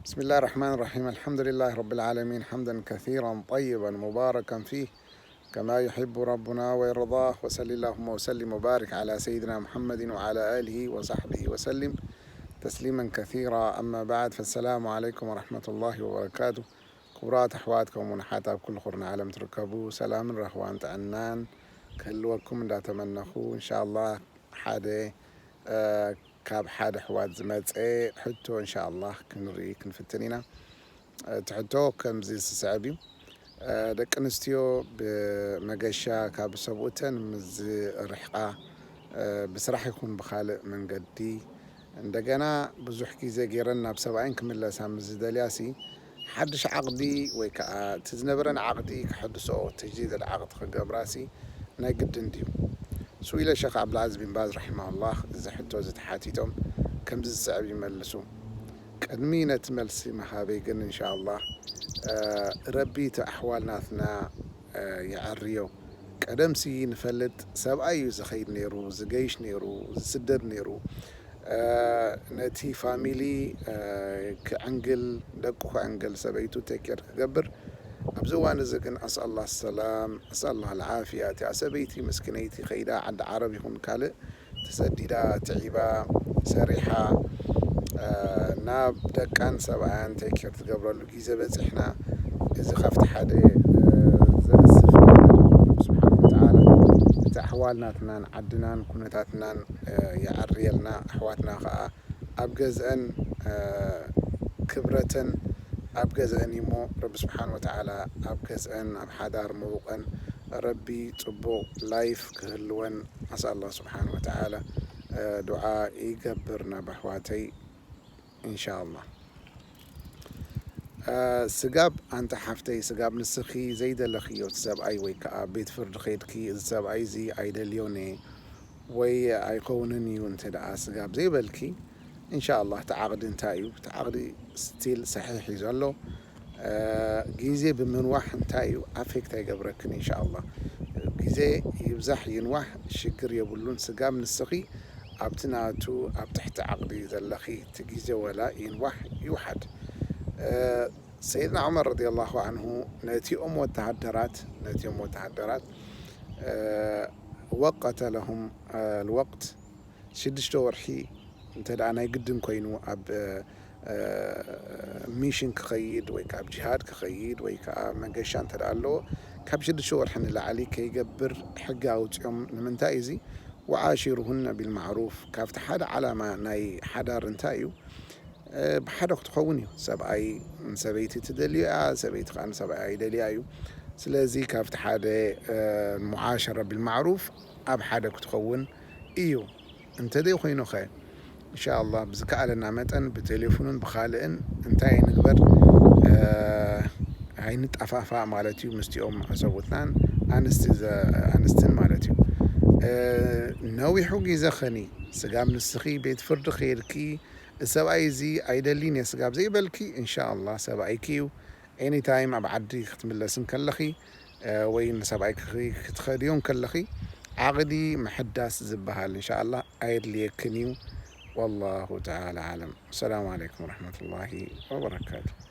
بسم الله الرحمن الرحيم. الحمد لله رب العالمين، حمدا كثيرا طيبا مباركا فيه، كما يحب ربنا ويرضاه. وصل اللهم وسلم وبارك على سيدنا محمد وعلى آله وصحبه وسلم تسليما كثيرا. أما بعد، فالسلام عليكم ورحمة الله وبركاته. ክቡራት ኣሕዋት ከምኡውን ኣሓት ኣብ ኩሉ ኩርናዕ ዓለም ትርከቡ፣ ሰላምን ራህዋን ጥዕናን ክህልወኩም እንዳተመነኹ፣ እንሻኣላህ ሓደ፣ እ፣ ካብ ሓደ ኣሕዋት ዝመጸ ሕቶ እንሻኣላህ ክንርኢ ክንፍትን ኢና። እቲ ሕቶ ከምዚ ዝስዕብ እዩ። እ፣ ደቂ ኣንስትዮ ብመገሻ ካብ ሰብኡተን ምስ ዝርሕቓ፣ እ፣ ብስራሕ ይኹን ብኻልእ መንገዲ እንደገና ብዙሕ ግዜ ገይረን ናብ ሰብኣየን ክምለሳ ምስ ዝደልያሲ፣ ሓድሽ ዓቕዲ ወይ ከዓ እቲ ዝነበረን ዓቕዲ ክሕድስኦ፣ ተጅዲድ ዓቕዲ ክገብራሲ ናይ ግድን ድዩ? ስኢለ ሸኽ ዓብዱልዓዚዝ ቢን ባዝ ረሒማሁላህ እዚ ሕቶ እዚ ተሓቲቶም ከምዚ ዝስዕብ ይመልሱ። ቅድሚ ነቲ መልሲ ምሃበይ ግን፣ እንሻኣላህ፣ እ፣ ረቢ እቲ ኣሕዋል ናትና፣ እ፣ የዐርዮ። ቀደምሲ ንፈልጥ ሰብኣይ እዩ ዝኸይድ ነይሩ፣ ዝገይሽ ነይሩ፣ ዝስደድ ነይሩ። እ፣ ነቲ ፋሚሊ፣ እ፣ ክዕንግል፣ ደቁ ክዕንግል፣ ሰበይቱ ቴክ ኬር ክገብር። ኣብዚ እዋን እዚ ግን ኣስኣላህ ሰላም፣ ኣስኣላህ ልዓፍያ። እቲኣ ሰበይቲ ምስኪነይቲ ከይዳ ዓዲ ዓረብ ይኹን ካልእ ተሰዲዳ፣ ትዒባ፣ ሰሪሓ፣ እ፣ ናብ ደቃን ሰብኣያን ቴክ ኬር ትገብረሉ ግዜ በጺሕና። እዚ ካብቲ ሓደ፣ እ፣ ዘእስፍ ነገር፣ ረቢ ስብሓነ ወተዓላ እቲ ኣሕዋል ናትናን ዓድናን ኩነታትናን፣ እ፣ የዐርየልና። ኣሕዋትና ኸዓ ኣብ ገዝአን፣ እ፣ ክብረተን ኣብ ገዝአን እዩ እሞ፣ ረቢ ስብሓነ ወተዓላ ኣብ ገዝአን፣ ኣብ ሓዳር ምውቐን፣ ረቢ ጽቡቕ ላይፍ ክህልወን ኣስኣላህ ስብሓነ ወተዓላ፣ እ፣ ዱዓ ይገብር ናብ ኣሕዋተይ። ኢንሻኣላህ። እ፣ ስጋብ ኣንታ ሓፍተይ፣ ስጋብ ንስኺ ዘይደለኽዮ እቲ ሰብኣይ ወይ ከዓ ቤት ፍርዲ ኸይድኪ፣ "እዚ ሰብኣይ እዚ ኣይደልዮን እየ ወይ ኣይከውንን እዩ" እንተ ደኣ ስጋብ ዘይበልኪ፣ ኢንሻኣላህ እቲ ዓቕዲ እንታይ እዩ? እቲ ዓቕዲ ስቲል ሰሒሕ እዩ ዘሎ። እ፣ ግዜ ብምንዋሕ እንታይ እዩ ኣፌክት ኣይገብረክን ኢንሻኣላህ። ግዜ ይብዛሕ ይንዋሕ ሽግር የብሉን። ስጋብ ንስኺ ኣብቲ ናቱ ኣብ ትሕቲ ዓቕዲ ዘለኺ እቲ ግዜ ወላ ይንዋሕ ይውሓድ። እ፣ ሰይድና ዑመር ረዲየላሁ ዓንሁ ነቲኦም ወተሃደራት፣ ነቲኦም ወተሃደራት፣ እ፣ ወቀተ ለሁም፣ እ፣ ልወቅት፣ ሽዱሽተ ወርሒ እንተ ደኣ ናይ ግድን ኮይኑ ኣብ፣ እ፣ ሚሽን ክኸይድ ወይ ከዓ ኣብ ጂሃድ ክኸይድ ወይ ከዓ መገሻ እንተ ደኣ ኣለዎ፣ ካብ ሽዱሽተ ወርሒ ንላዕሊ ከይገብር ሕጊ ኣውፂኦም። ንምንታይ እዚ? "ወዓሺሩሁነ ቢልማዕሩፍ"፣ ካብቲ ሓደ ዓላማ ናይ ሓዳር እንታይ እዩ? እ፣ ብሓደ ክትኸውን እዩ። ሰብኣይ ንሰበይቲ ትደልዮ እያ፣ ሰበይቲ ከዓ ንሰብኣይ ኣይደልያ እዩ። ስለዚ ካብቲ ሓደ፣ እ፣ ሙዓሸረ ቢልማዕሩፍ ኣብ ሓደ ክትኸውን እዩ። እንተ ዘይኮይኑኸ፣ ኢንሻኣላህ ብዝከኣለና መጠን ብቴሌፎንን ብኻልእን እንታይ ንግበር? እ፣ ኣይንጠፋፋእ ማለት እዩ። ምስቲኦም ሰብኡትናን ኣንስቲ ዘ-፣ ኣንስትን ማለት እዩ። እ፣ ነዊሑ ግዜ ኸኒ ስጋብ ንስኺ ቤት ፍርዲ ከይድኪ፣ "እዚ ሰብኣይ እዚ ኣይደሊን እየ" ስጋብ ዘይበልኪ፣ ኢንሻኣላህ ሰብኣይኪ እዩ። ኤኒታይም ኣብ ዓዲ ክትምለስ እንከለኺ፣ እ፣ ወይ ንሰብኣይኪ ክትኸድዮ እንከለኺ፣ ዓቕዲ ምሕዳስ ዝበሃል ኢንሻኣላህ ኣየድልየክን እዩ። ወላሁ ተዓላ ኣዕለም። ሰላም ዓለይኩም ወረሕመቱላሂ ወበረካቱ።